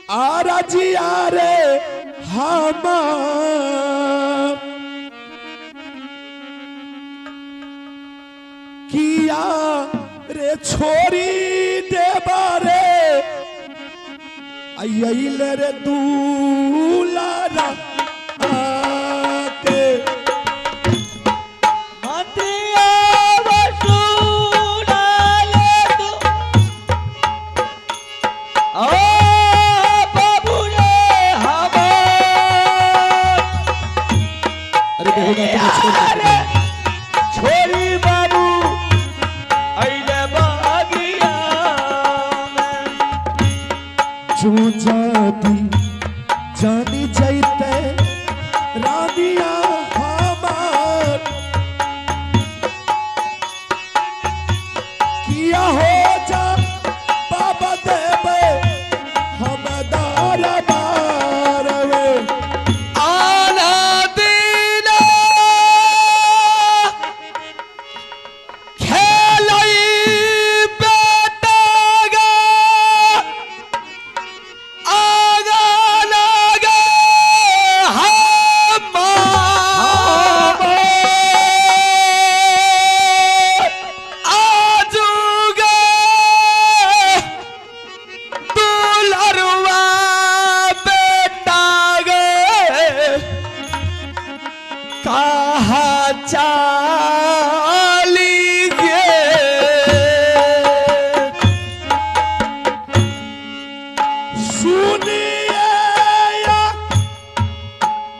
आरजिया रे हमार किया रे छोरी देबारे अइले रे दूलारा आके मंत्रिया वसुनाले तू ओ बाबू रे हमार। अरे बेहुदा तुम्हें छोड़ दे। छोरी बाबू अइले बागिया में। जो जाती जानी जाते रानिया हमार किया हो जा बाबा देवे हम दरबार वे। आना दीना खेलई बेटा गा आगा लागे हमार आजुगे दुलरुआ बेटा गे कहा चाली गे। सुनिए या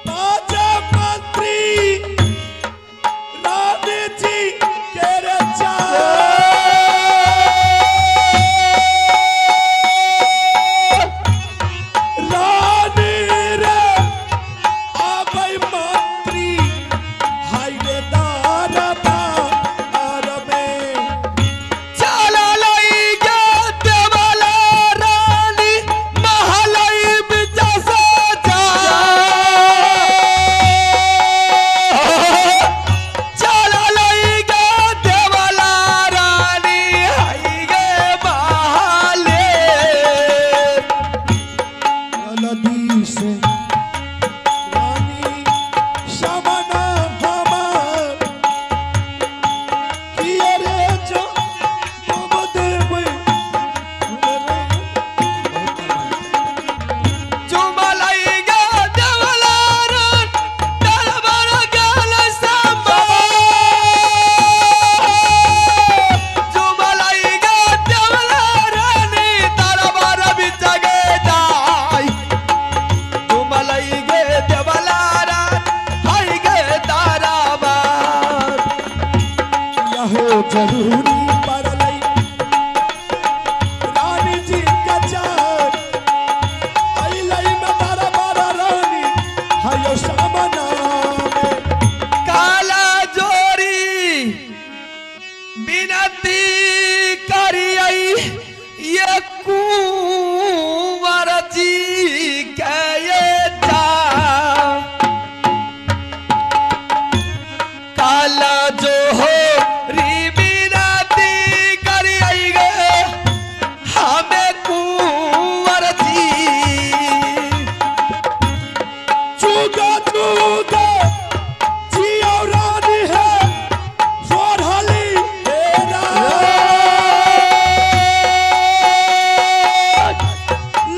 ताजा मंत्री रानी जी के रे रानी रे आबै मंत्री हाय रे दरबार में। चला लई गे देवला रानी महलई बिचा सजा। चला लई गे देवला रानी हई गे बहाले। नदी से रानी शमना हमार किए रे जो बाबा देवे। चुमलई गे देवला रानी दरबार गेल संबा। चुमलई गे देवला रानी दरबार बिच गे जाई। चुमलई गे देवला रानी हई गे दरबार। यहो जरूरी पड़लै रानी जी के जान अइलै में दरबार रानी हयो सामना में। काला जोरी विनती करियई ये कुंवर जी के ये जा। काला जो हो री विनती करियई गे हमें कुंवर जी। चुगा चुगा जियो रानी है सोढ़ली हे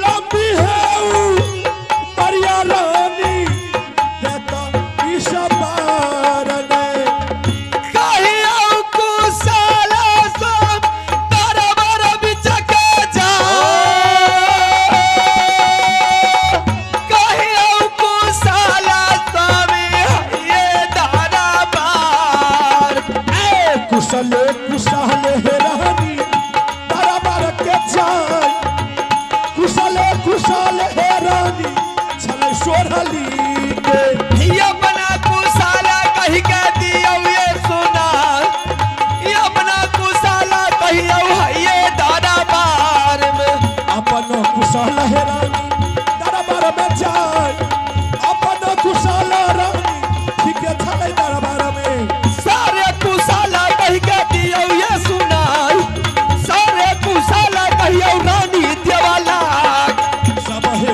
लंबी है ऊ मरिया रानी देता ईशा ने। कहियो कुशल सब दरबार बिच के जा। कहियो कुशल स्वामी ये दरबार। कुशले कुशल हे रानी दरबार के जाय कुशले कुशल हे रानी छलै सोढ़ली के। अपना कुशल कहि के दियौ ये सुना। अपना कुशल कहियो ये दरबार में। अपन कुशल हे रानी दरबार में जाय अपन कुशल रानी ठीक छलै दरबार में। सारे कुशल कहि के दियौ ये सुनाई। सारे कुशल कहियो रानी देवला। सब हे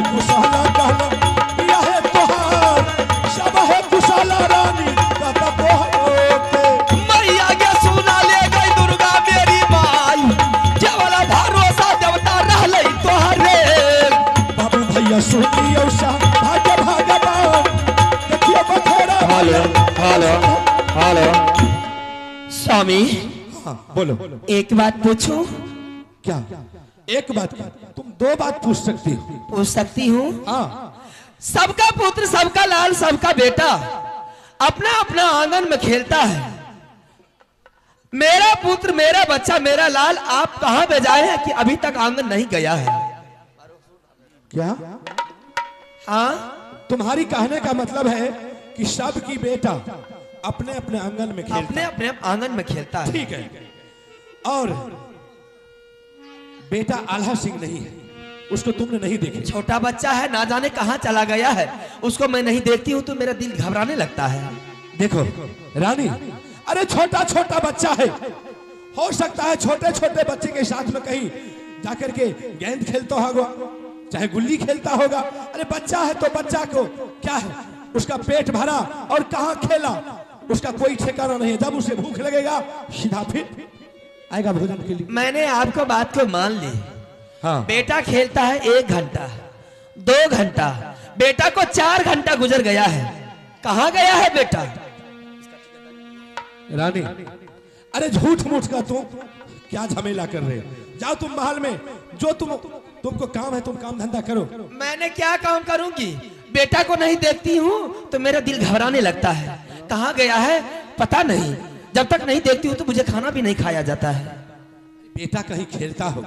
हेलो हेलो स्वामी। हाँ बोलो। एक बात पूछूं? क्या एक बात? क्या तुम दो बात पूछ सकती हो? पूछ सकती हूँ। हाँ। सबका पुत्र, सबका लाल, सबका बेटा अपना अपना आंगन में खेलता है। मेरा पुत्र, मेरा बच्चा, मेरा लाल आप कहाँ भेजाए हैं कि अभी तक आंगन नहीं गया है? क्या? हाँ, तुम्हारी कहने का मतलब है कि सबकी बेटा अपने अपने आंगन में खेलता, अपने अपने आंगन में खेलता है। ठीक है। और बेटा आल्हा सिंह नहीं है, उसको तुमने नहीं देखे। छोटा बच्चा है, ना जाने कहाँ चला गया है, उसको मैं नहीं देखती हूँ तो मेरा दिल घबराने लगता है। देखो रानी, अरे छोटा छोटा बच्चा है, हो सकता है छोटे छोटे बच्चे के साथ में कहीं जाकर के गेंद खेलता होगा, चाहे गुल्ली खेलता होगा। अरे बच्चा है तो बच्चा को क्या है, उसका पेट भरा और कहाँ खेला उसका कोई ठिकाना नहीं है। जब उसे भूख लगेगा सीधा फिर आएगा भोजन के लिए। मैंने आपको बात को मान ली। हाँ। बेटा खेलता है 1 घंटा, 2 घंटा, बेटा को 4 घंटा गुजर गया है, कहाँ गया है बेटा? रानी, अरे झूठ मूठ का तुम क्या झमेला कर रहे हो? जाओ तुम महल में, जो तुमको काम है तुम काम धंधा करो। मैंने क्या काम करूंगी? बेटा को नहीं देखती हूँ तो मेरा दिल घबराने लगता है, कहाँ गया है पता नहीं। जब तक नहीं देखती हूँ तो मुझे खाना भी नहीं खाया जाता है। बेटा कहीं खेलता हो।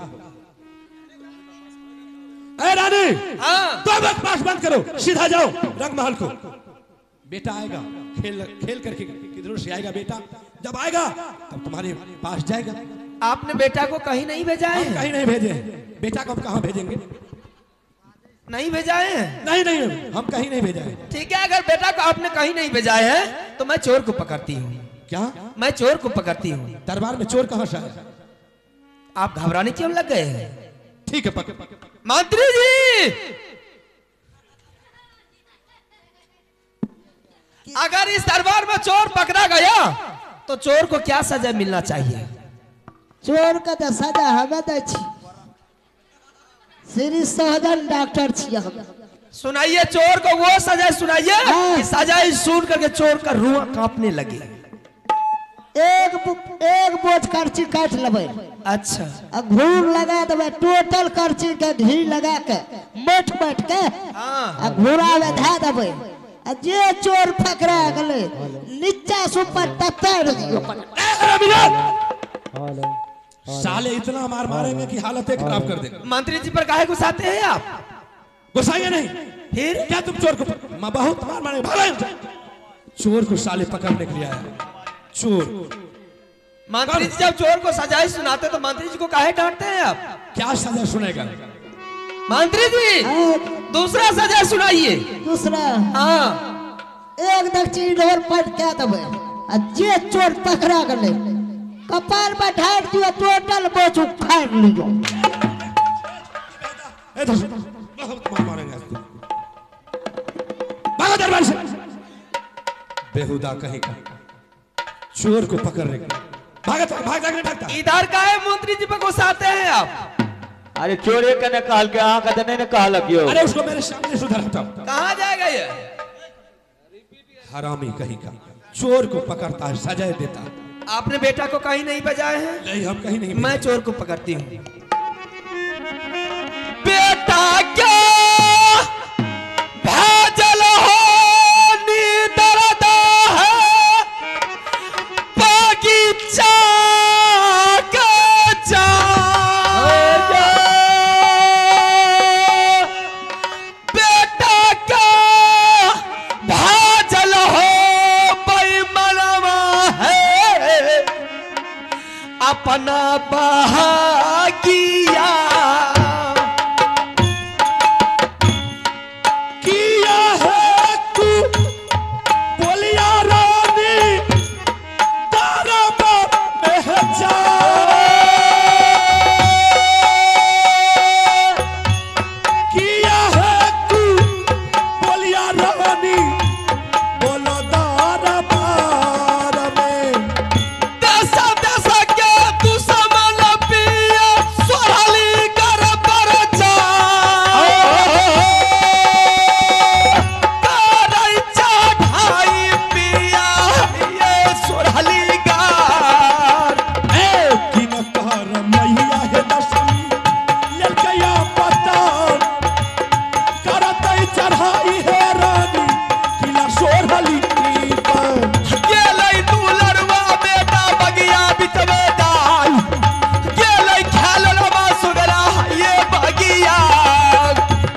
अरे रानी, हाँ। तो बकवास बंद करो, सीधा जाओ रंगमहल को। बेटा आएगा, खेल खेल करके किधरों से आएगा बेटा। जब आएगा तब तुम्हारे पास जाएगा। आपने बेटा को कहीं नहीं भेजा है? कहीं नहीं भेजे। बेटा को हम कहाँ भेजेंगे? नहीं भेजा है? नहीं नहीं, हम कहीं नहीं भेजा है। ठीक है, अगर बेटा को आपने कहीं नहीं भेजा है तो मैं चोर को पकड़ती हूँ। क्या? मैं चोर को पकड़ती हूँ। दरबार में चोर कहाँ से आया? आप घबराने क्यों लग गए हैं? ठीक है, पकड़। मंत्री जी, अगर इस दरबार में चोर पकड़ा गया तो चोर को क्या सजा मिलना चाहिए? चोर के तो सजा हमें दै छी, श्री सहजन डॉक्टर छी हम। सुनाइए चोर को वो सजा सुनाइए कि सजा सुन करके चोर का रूह कांपने लगे। एक बोझ करची काट लेबै। अच्छा। घूर लगा देबै, टोटल करची के घी लगा के मठ मठ के आ घूरा में धए देबै। आ जे चोर पकड़ा गेलै नीचा से ऊपर ततर दियौ। साले इतना मार मारेंगे कि हालत खराब कर देंगे। मंत्री जी पर काहे गुस्साते हैं आप? गुस्साइए नहीं। फिर क्या तुम चोर को बहुत मार मारेंगे? चोर को साले पकड़ने के लिए आया चोर। मंत्री जी जब चोर को सजाए सुनाते तो मंत्री जी को काहे डांटते हैं आप? क्या सजा सुनेगा मंत्री जी? दूसरा सजा सुनाइए। दूसरा? हाँ। एक दक्षिण ढोल पट के देबै आ जे चोर पकड़ा गेलै कपार पर ढार दियो, टोटल बोझ उखाड़ लियो। बहुत मार मारेंगे तुम। भागो दरबार से। बेहुदा कहीं का चोर को पकड़ने का। भागता भाग भाग नहीं भागता। इधर का है मंत्री जी पर गुस्साते हैं आप? अरे चोरे के ने कहल के अहाँ के नहीं ने कहलक यो। अरे उसको मेरे सामने सुधर हटाओ। कहाँ जाएगा ये हरामी कहीं का? चोर को पकड़ता है, सजा देता है। आपने बेटा को कहीं नहीं बजाए हैं? नहीं, हम कहीं नहीं। मैं चोर को पकड़ती हूँ। बेटा क्या भाजल हो नीदरदा है बगीचा के जा। बेटा क्या भाजल हो बेईमानवा है अपना बहागी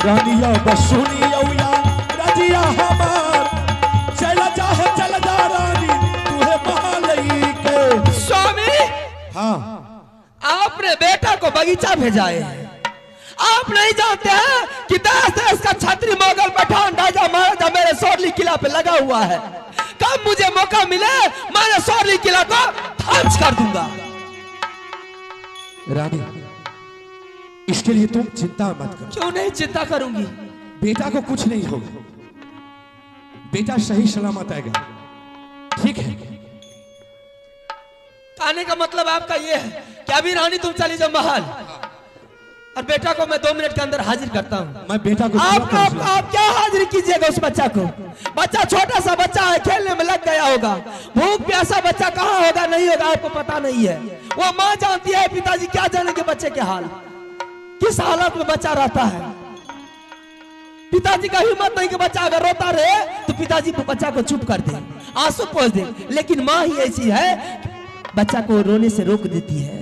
रानिया बसुनिया रजिया हमार चला जा है चला जा रानी तुहे महलई के। स्वामी हाँ आपने बेटा को बगीचा भेजाए हैं, आप नहीं जानते हैं कि देश देश का छत्री मुगल पठान राजा महाराजा मेरे सोरली किला पे लगा हुआ है। कब मुझे मौका मिले मैंने सोरली किला को ध्वंस कर दूंगा। रानी इसके लिए तुम चिंता मत करो। क्यों नहीं चिंता करूंगी? बेटा को कुछ नहीं होगा, बेटा सही सलामत आएगा। ठीक है, कहने का मतलब आपका ये है कि अभी रानी तुम चली जाओ महल और बेटा को मैं 2 मिनट के अंदर हाजिर करता हूँ। मैं बेटा को आप क्या हाजिर कीजिएगा उस बच्चा को? बच्चा छोटा सा बच्चा है, खेलने में लग गया होगा, भूख प्यासा बच्चा कहाँ होगा नहीं होगा आपको पता नहीं है। वो माँ जानती है, पिताजी क्या जानेंगे बच्चे के हाल, किस हालत में बच्चा रहता है। पिताजी का हिम्मत नहीं कि बच्चा अगर रोता रहे तो पिताजी बच्चा को चुप कर दे, आंसू पोंछ दे, लेकिन माँ ही ऐसी है बच्चा को रोने से रोक देती है।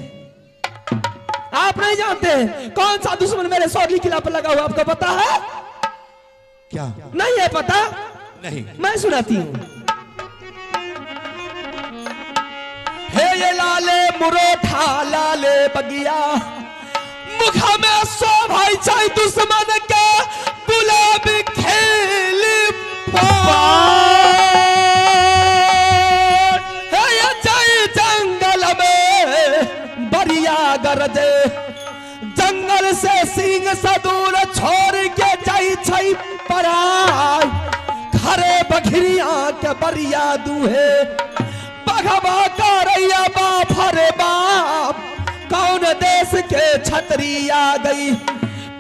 आप नहीं जानते कौन सा दुश्मन मेरे सोरली किला पर लगा हुआ, आपको पता है क्या? नहीं है पता? नहीं। मैं सुनाती हूँ। हे ये लाले मुरोठा लाले बगिया, मुख में सो भाई चाहे दुश्मन के गुलाब खेल हे ये जाए जंगल में बरिया गरजे, जंगल से सिंह सदूर छोड़ के जाई छई पराई, खरे बघरिया के बरिया दूहे, बघवा करैया बाप हरे बाप, कौन देश के छतरी आ गई।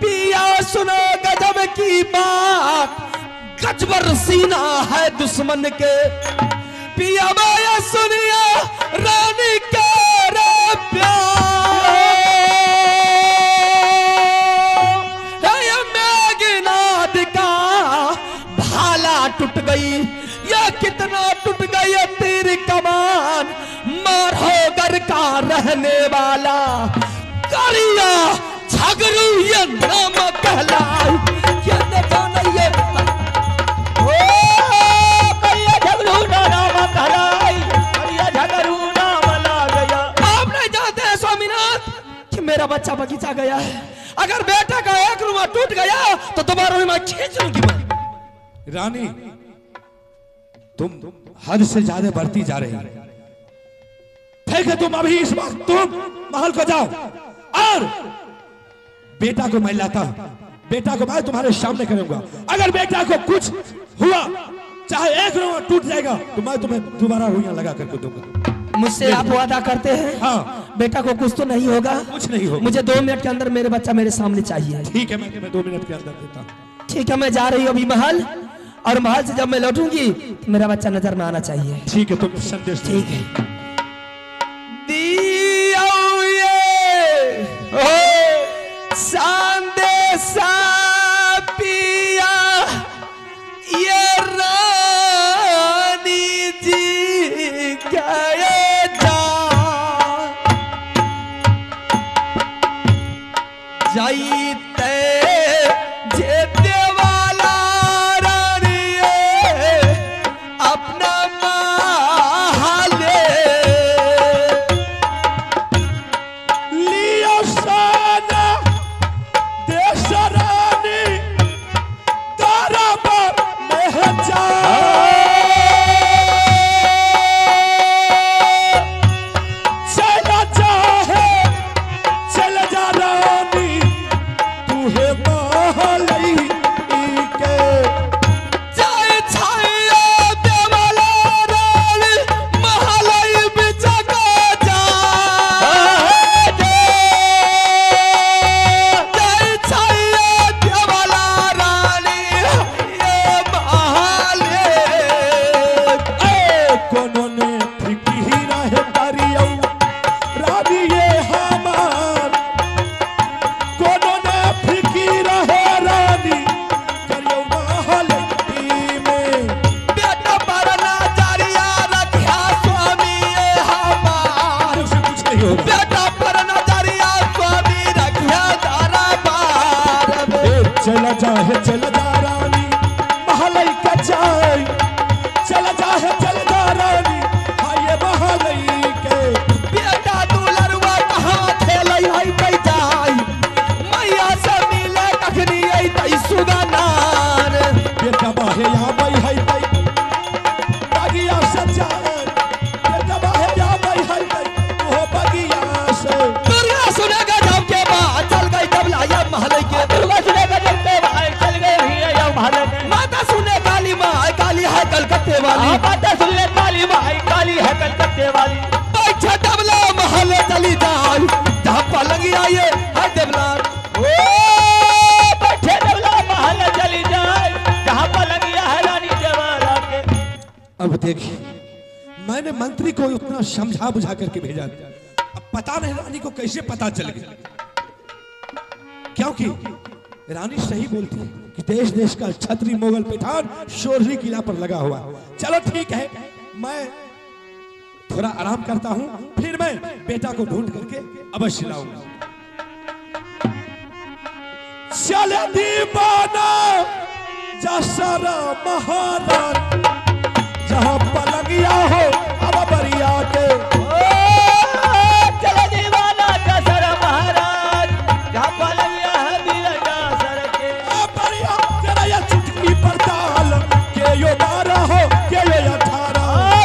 पिया सुनो गजब की बात, गजबर सीना है दुश्मन के, पिया माया सुनिया रानी के रे प्यार, मेघनाद का भाला टूट गई, या कितना टूट गई तीर कमान, मारहोगर का रहने वाला करिया झगरू ये नाम कहलाए। ये न जाने ये ओ करिया झगरू नाम कहलाए, करिया झगरू नाम ला गया। आप नहीं जानते हैं स्वामीनाथ कि मेरा बच्चा बगीचा गया है, अगर बेटा का एक रुआ टूट गया तो तुम्हारा रुआ खींच लूंगी मैं। रानी तुम हद से ज्यादा बढ़ती जा रही है। ठीक है, तुम अभी इस वक्त तुम महल को जाओ और बेटा को मैं लाता हूं, बेटा को मैं तुम्हारे सामने करूंगा। अगर बेटा को कुछ हुआ, चाहे एक रुआ टूट जाएगा, तो मैं तुम्हें दोबारा रुइयां लगा करके दूंगा। मुझसे आप वादा करते हैं? हाँ। बेटा को कुछ तो नहीं होगा? कुछ नहीं होगा। मुझे 2 मिनट के अंदर मेरे बच्चा मेरे सामने चाहिए। ठीक है, मैं तुम्हें 2 मिनट के अंदर देता हूँ। ठीक है, मैं जा रही हूँ अभी महल, और महल से जब मैं लौटूंगी तो मेरा बच्चा नजर में आना चाहिए। ठीक है, तुम संदेश। ठीक है। संदेशा पिया ये रानी जी गए जा, जाइते जेते वाला रानी अपना महले लियो साना देश रानी तारा पर मेहचा, चला जा चला जा रानी तुहे महलई के, जाए छाया देवाला रानी महलई बिच जा, जाए छाया देवाला रानी ये महले। ए कोनो ने फिकी रहे तारियौ रानी ये हमार, कोनो ने फिकी चला जा है चला जा रानी महलई का जाए, चला जा है चला जा रानी हाय महलई के। बेटा दुलरुआ कहाँ खेलई है तै जाय, मैया से मिले कखनी अइतै सुगनार। बेटा बाहे आबै है तै बगिया से जाय, बेटा बाहे आबै है तै ओहो बगिया से। दुर्गा सुने गजब के बात चल गई देवला या महलई के। दुर्गा सुने गजब के भाई चल गए भैया या महल के। माता सुने काली माँ काली है कलकत्ते वाली। माता सुन ले काली माई काली है कलकत्ते वाली। बैठे देवला महल चली जाय, जहाँ पलंग आए है देवला। ओ बैठे देवला महल चली जाए, जहाँ पलंगिया है रानी देवला के। अब देखिए मैंने मंत्री को उतना समझा बुझा करके भेजा, अब पता नहीं रानी को कैसे पता चल गया, क्योंकि रानी सही बोलती है कि देश देश का छत्री मुगल पठान शोरली किला पर लगा हुआ। चलो ठीक है, मैं थोड़ा आराम करता हूं, फिर मैं बेटा को ढूंढ करके अवश्य लाऊंगा। चले दीवाना जसरा महाराज, जहां पलंगिया हो अब बरिया के। चले दीवाना जसरा महाराज, जहां पलंगिया है बीरा सर के। बरिया तेरा या चुटकी पर ताल के यो 12 हो के यो 18।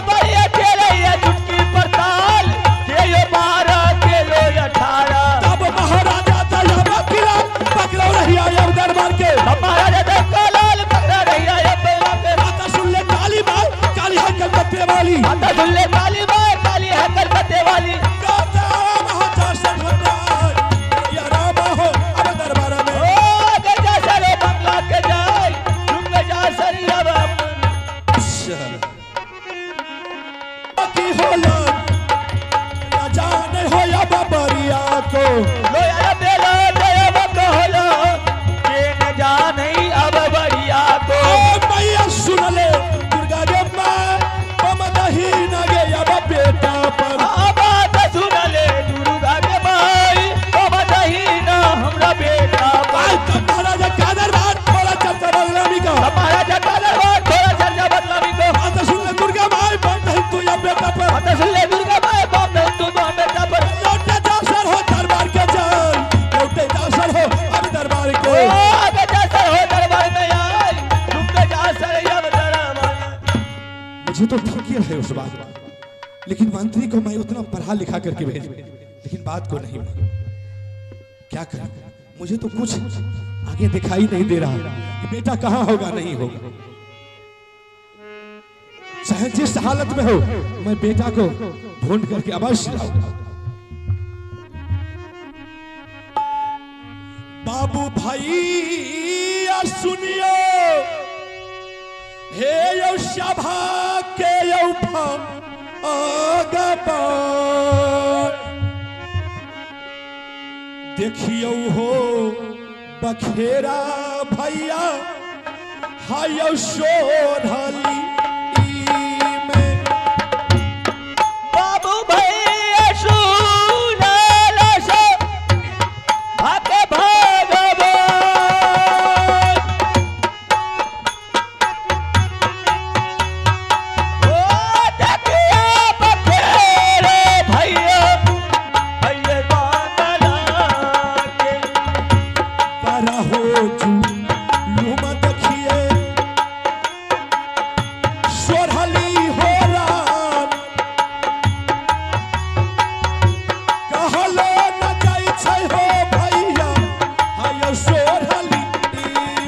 बरिया तेरा या चुटकी पर ताल के यो 12 के यो 18। तब महाराजा दया बकरा पकड़ो रहिया अब दरबार के। महाराजा दया लाल पकड़ा रहिया अब दरबार के। माता सुन ले काली माँ काली है कलकत्ते वाली। माता सुन ले काली माँ काली है कलकत्ते वाली। या राम हो अब दरबार में। ओ गजा सरे बंगला के जाय, तुम गजा सरी अब की होला या जाने हो या बबरिया को। लो यार बेला दया बकहोलो के न जाने अब बरिया को। ओ मैया सुन ले दुर्गा गे मां पमदही न गे अब बेटा पर। बात सुन ले दुर्गा के माई पमदही न हमरा बेटा पर। महाराजा का दरबार थोड़ा चर्चा बदनामी का। महाराजा का दरबार थोड़ा चर्चा बदनामी को। बात सुन ले दुर्गा माई पमदही तू या बेटा पर। बात सुन ले दुर्गा माई पमदही तू या बेटा पर। लौटे जासर हो दरबार के जान, लौटे जासर हो अब दरबार के। ओ जासर हो दरबार में आए, तुम जासर अब दरबार में। मुझे तो फिक्र है उस बात, लेकिन मंत्री को मैं उतना पढ़ा लिखा करके भेज, लेकिन बात को नहीं माना। क्या करूं, मुझे तो कुछ आगे दिखाई नहीं दे रहा कि बेटा कहां होगा नहीं होगा। चाहे जिस हालत में हो मैं बेटा को ढूंढ करके अवश्य लाऊंगा। बाबू भाई सुनियो हे यो सभा के यो देखियो हो बखेरा भैया हाय शोधली में। बाबू भैया सुनल सो भागे भगवान। ओ देखियो बखेरा भैया भैया बांधला के। पर हो जुलूम देखिए सोरहली हो रात, कहलो न जाइ छै हो भैया हाय सोरहली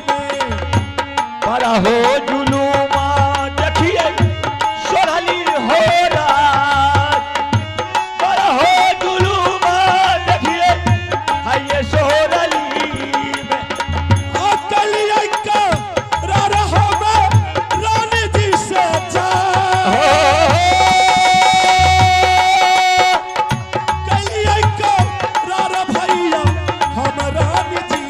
में। पर हो जुलूमा देखिए सोरहली हो रात, पर हो जुलूमा देखिए हाय सोरहली में। अकलिया का रहो रानी जी से जा, कलिया का भैया हम रानी जी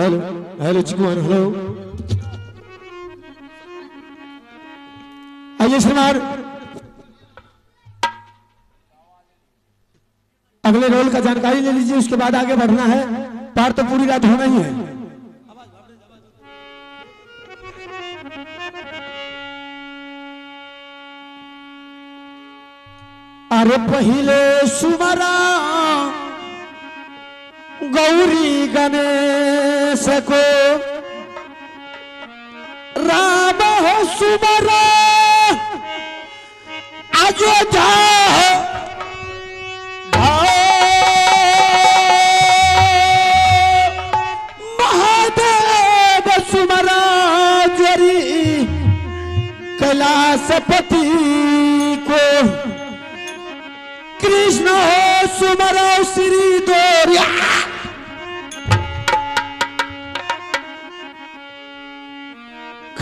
हेलो हेलो चिकू हेलो। आइए श्रीमान अगले रोल का जानकारी ले लीजिए, उसके बाद आगे बढ़ना है। पार तो पूरी रात होना ही है। अरे पहले सुमरा गौरी गणेश को, राम हो सुमरा अयोध्या महादेव सुमरा जोरी कैलाशपति को, कृष्ण हो सुमरा श्री दोरिया।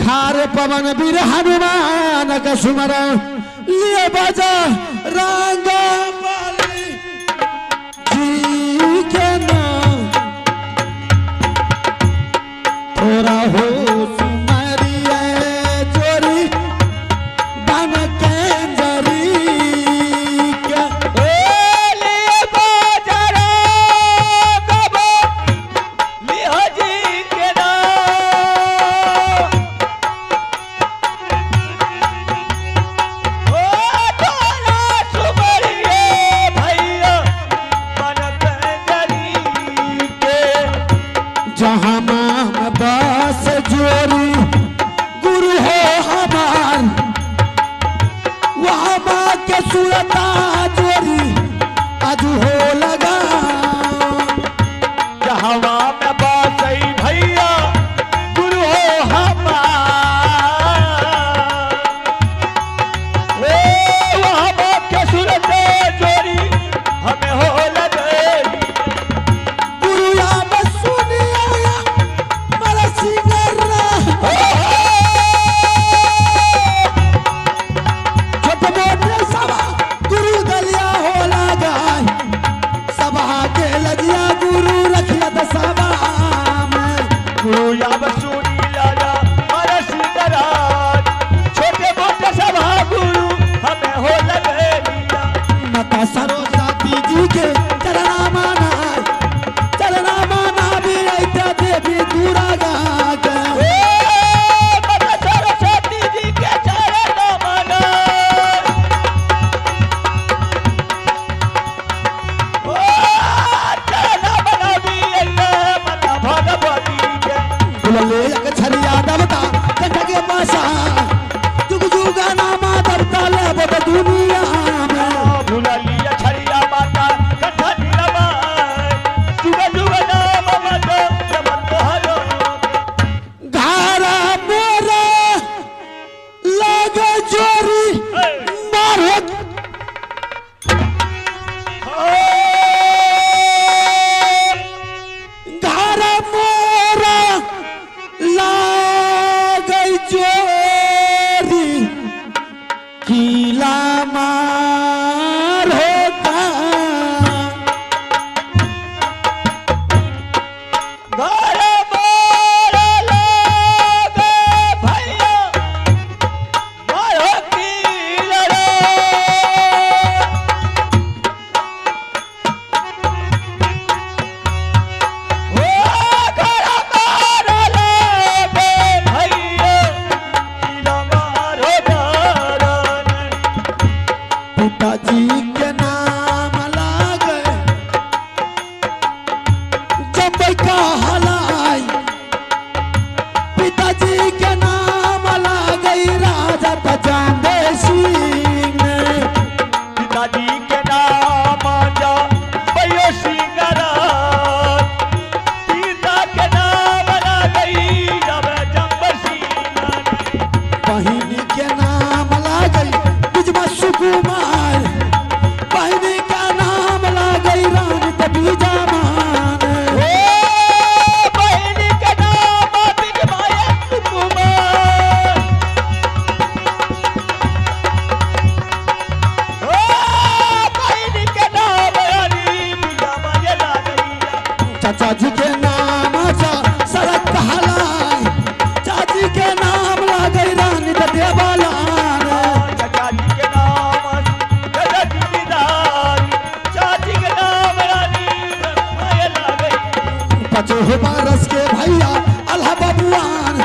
खार पवन वीर हनुमान का सुमरा लिए बाजा रंगा जी के नाम। थोड़ा हो सुमरिए चोरी बन के जरी के लिए बाजा रंगा जी के नाम। जहाँ माम बास जोरी गुरु हो हमार, वहाँ माँ के सुरता जोरी आज हो लगा। जहाँ माम बास भैया गुरु हो हमार, वहाँ माँ के सुरता जोरी हमें हो लगा। गुरु याम सुनिया सरस्वती जी के चरणा माना, चरणा माना भी देवी दुर्गा के। माता सरस्वती जी के चरणा माना, चरणा माना भी माता भगवती के। बोले अक्षरिया देवता कंठ के पासा, जुग जुगा नामा देवता ले दुनिया में। किला मार होता घर मोर लागे भैया मारो किला रे। ओ घर मोर लागे भैया किला मारो। पिताजी के नाम लागे जब कहलाई, पिताजी के नाम लागे राजा चांदे सिंह। पिताजी के नाम जा भयो सिंह, पिता के नाम लागे जब जंब सिंह। बहिनी के नाम लागे बिजमा सुकुमार, बहिनी का नाम लागे रानी बीजामान। बहिनी के नाम बिजमाया सुकुमार, बहिनी के नाम रानी बीजामाया। चाचा जी के नाम चा हो बारस के भैया अल्लाह बबुआन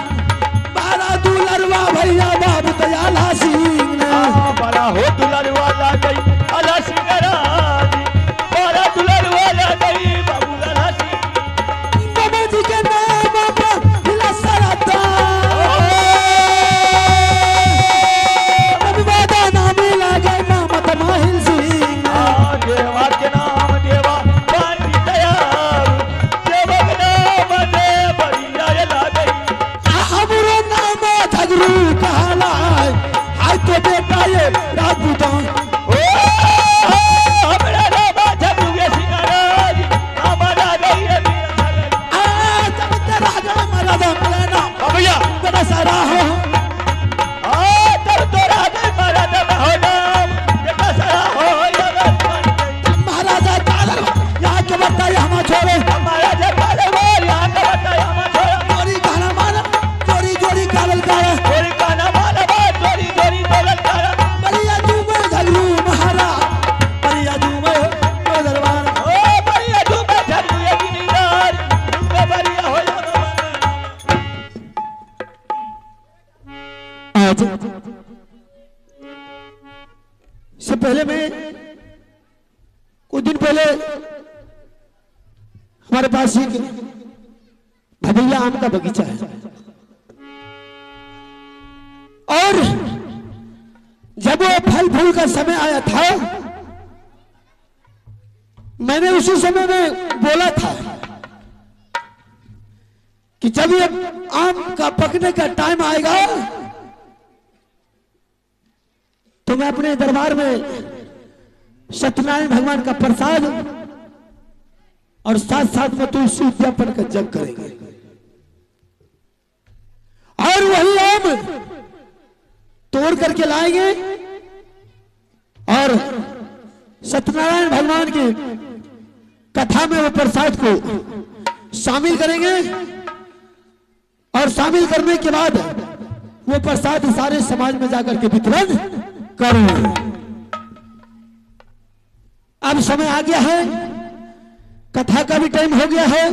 बारा दुलरवा भैया बाबू दयाला सिंह ने। बड़ा हो दुलरवा ला गई अल्लाह सिंह राज बड़ा दुलरवा ला गई बाबू अल्लाह सिंह। बाबा जी के नाम पर हिला सारा दान नाम लगे ममत माहिल सिंह। देवा के नाम देवा पानी दयाल देवा के नाम दे बढ़िया ला गई। हमरो नाम झगरू कहला हाय तो बेटा ये राजपूतों। ओ हमरा नाम झगरू ये सिंहराज हमारा गई रे आ तब ते राजा महाराजा मलाना भैया बेटा सारा हो। आ तब तो राजा महाराजा हो नाम बेटा सारा हो या महाराजा दादर यहाँ के बताइए हम छोड़े महाराजा दादर यहाँ के बताइए हम छोड़े। चोरी गाना माना चोरी जोरी कागल काला चोरी गाना माना चोरी जोरी कागल काला। बलिया झूमे झगरू महाराज बलिया झूमे हो दरबार। ओ बलिया झूमे झगरू ये गिरिराज झूमे बलिया हो आज से पहले मैं कुछ दिन पहले हमारे पास एक भदैया आम का बगीचा है और जब वो फल फूल का समय आया था मैंने उसी समय में बोला था कि जब ये आम का पकने का टाइम आएगा तो मैं अपने दरबार में सत्यनारायण भगवान का प्रसाद और साथ साथ में तुलसी उद्यापन का जग करेंगे और वही आम तोड़ करके लाएंगे और सत्यनारायण भगवान की कथा में वो प्रसाद को शामिल करेंगे और शामिल करने के बाद वो प्रसाद सारे समाज में जाकर के वितरण करेंगे। अब समय आ गया है, कथा का भी टाइम हो गया है।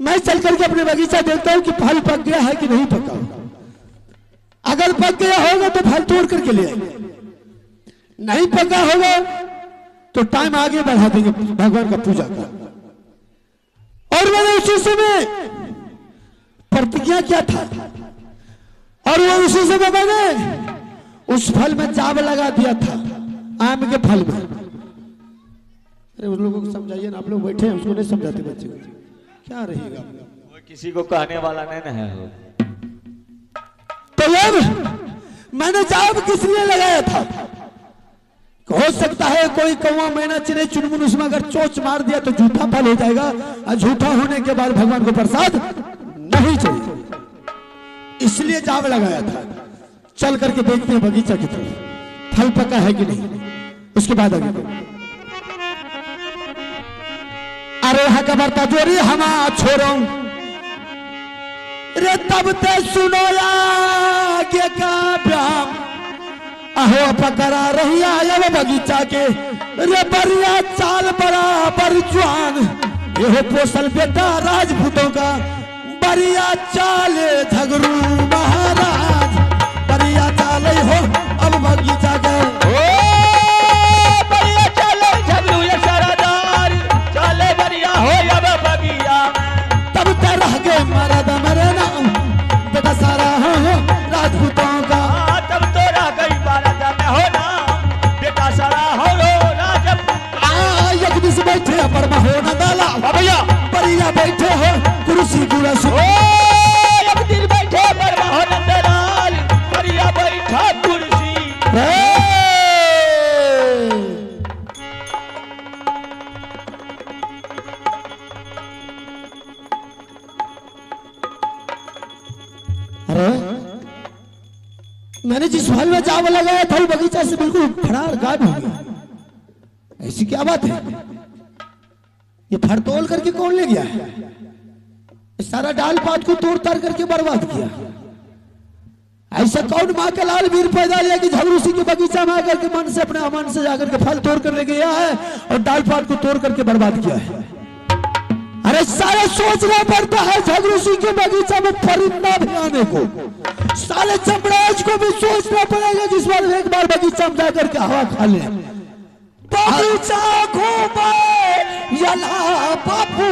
मैं चल करके अपने बगीचा देखता हूं कि फल पक गया है कि नहीं पका। अगर पक गया होगा तो फल तोड़ करके ले आएंगे, नहीं पका होगा तो टाइम आगे बढ़ा देंगे भगवान का पूजा का। और मैंने उसी समय प्रतिज्ञा किया था और वो उसी समय मैंने उस फल में जाब लगा दिया था, आम के फल में। अरे उन लोगों को समझाइए ना, आप लोग बैठे हैं उसको नहीं समझाते बच्चे को, क्या रहेगा? वो किसी को कहने वाला नहीं है। तो अब मैंने जाब किस लिए लगाया था? हो सकता है कोई कौवा मैना चिड़ै चुनमुन उसमें अगर चोंच मार दिया तो झूठा फल हो जाएगा और झूठा होने के बाद भगवान को प्रसाद नहीं चाहिए, इसलिए जाब लगाया था। चल करके देखते हैं बगीचा की तरफ फल पका है कि नहीं, उसके बाद आगे। अरे हक बरता जोरी हमा छोड़ो रे तब ते सुनो आगे का ब्याम अहो पकड़ा रही आया बगीचा के रे बरिया चाल बराबर जुआन ये पोसल बेटा राजपूतों का बरिया चाल झगरू महाराज बरिया चाल हो अब बगीचा के। ओ बरिया चाल झगरू ये सरदार चाले बरिया हो अब बगिया तब ते रह गए मरद मरे नाम बेटा सारा हो राजपूतों का। तब तो रह गई मरद में हो नाम बेटा सारा हो राजपूत। आ यज्ञ बैठे पर हो न डाला भैया बरिया बैठे हो कुर्सी कुरस। ओ एक दिन बैठे पर हो नंदलाल बरिया बैठा कुर्सी। अरे मैंने जिस फल में चावल लगाया था वो बगीचा से बिल्कुल फरार गायब हो गया। ऐसी क्या बात है? ये फल तोड़ करके कौन ले गया है? सारा डाल पात को तोड़ तार करके बर्बाद किया। ऐसा कौन माँ का लाल वीर पैदा लिया कि झगड़ू सिंह के बगीचा में आकर के मन से अपने अमन से जाकर के फल तोड़ कर ले गया है और डाल पात को तोड़ करके बर्बाद किया है। अरे सारे सोचना पड़ता है झगड़ू सिंह के बगीचा में परिंदा भी आने को, साले चमराज को भी सोचना पड़ेगा जिस बार एक बार बगीचा में जाकर के हवा खा ले। बगीचा घूमे यला बापू